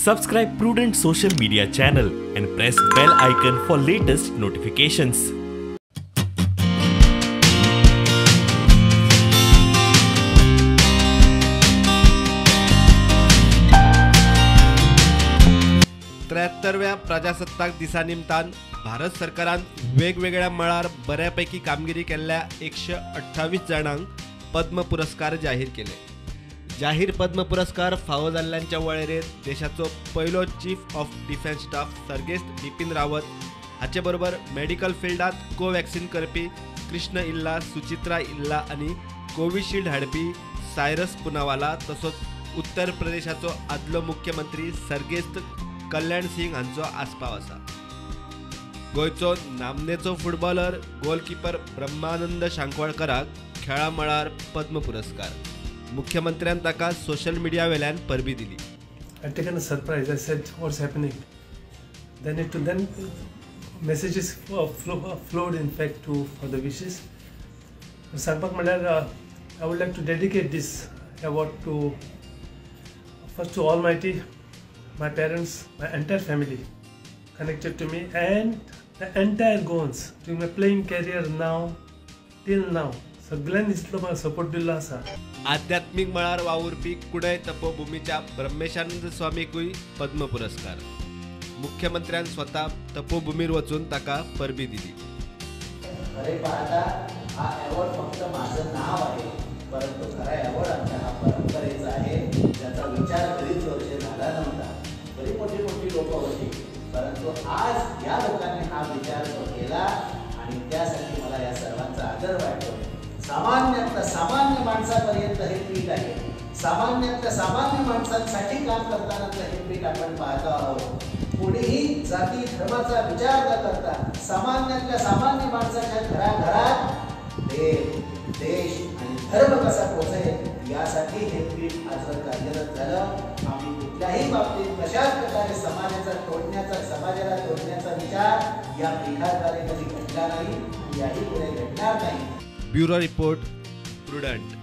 Subscribe Prudent social media channel and press bell icon for latest notifications. 73व्या प्रजासत्ताक दिसा निमतान भारत सरकारान वेगवेगळ्या मळार बऱ्यापैकी कामगिरी केल्ल्या 128 जाणांक पद्म पुरस्कार जाहीर केले. जाहीर पद्म पुरस्कार फावो जाल्ल्यांच्या वळेरेंत देशाचो पयलो चीफ ऑफ डिफेन्स स्टाफ सर्गेस्त बिपीन रावत हाचे बरोबर मेडिकल फिल्डांत कोवॅक्सिन करपी कृष्ण इल्ला, सुचित्रा इल्ला आनी कोविशिल्ड हाडपी सायरस पुनावाला, तसोच उत्तर प्रदेशाचो आदलो मुख्यमंत्री सर्गेस्त कल्याण सिंग हांचो आस्पाव आसा. गोंयचो नामनेचो फुटबॉलर गोलकीपर ब्रह्मानंद शांकवाळकराक खेळा मळार पद्म पुरस्कार. मुख्यमंत्र्यान ताका सोशल मिडिया वेल्यान परबी दिली. I taken a surprise. I said, what's happening? Then it then messages flowed in fact to for the wishes. सांगपाक म्हणल्यार I would like to dedicate this award to first to Almighty, my parents, my entire family connected to me and the entire Goans during my playing career now till now. सगळ्यांनी इतलो म्हाका support दिल्लो आसा. आध्यात्मीक मळार वावुरपी कुडय तपोभूमीच्या ब्रह्मेशानंद स्वामीकूय पद्म पुरस्कार. मुख्यमंत्र्यान स्वता तपोभूमीर वचून ताका परबी दिली. खरे पाहता हा अवॉर्ड फक्त माझं नाव आहे, परंतु खरा अवॉर्ड आमच्या हा परंपरेचा आहे, ज्याचा विचार बरीच वर्षे झाला नव्हता. बरी मोठी मोठी लोक होती, परंतु आज या लोकांनी हा विचार जो केला आणि त्यासाठी मला या सर्वांचा आदर वाटतो. सामान्यातल्या सामान्य माणसापर्यंत हे पीठ आहे. सामान्यातल्या सामान्य माणसांसाठी काम करतानाचं हे पीठ आपण पाहतो आहोत. कोणीही जाती धर्माचा विचार न करता सामान्यातल्या सामान्य माणसाच्या घराघरात देव, देश आणि धर्म कसा पोहोचेल यासाठी हे पीठ आजवर कार्यरत झालं. आम्ही कुठल्याही बाबतीत कशाच प्रकारे समाजाला तोडण्याचा विचार या पीठाद्वारे कधी घडला नाही, याही पुढे घडणार नाही. Bureau report, Prudent.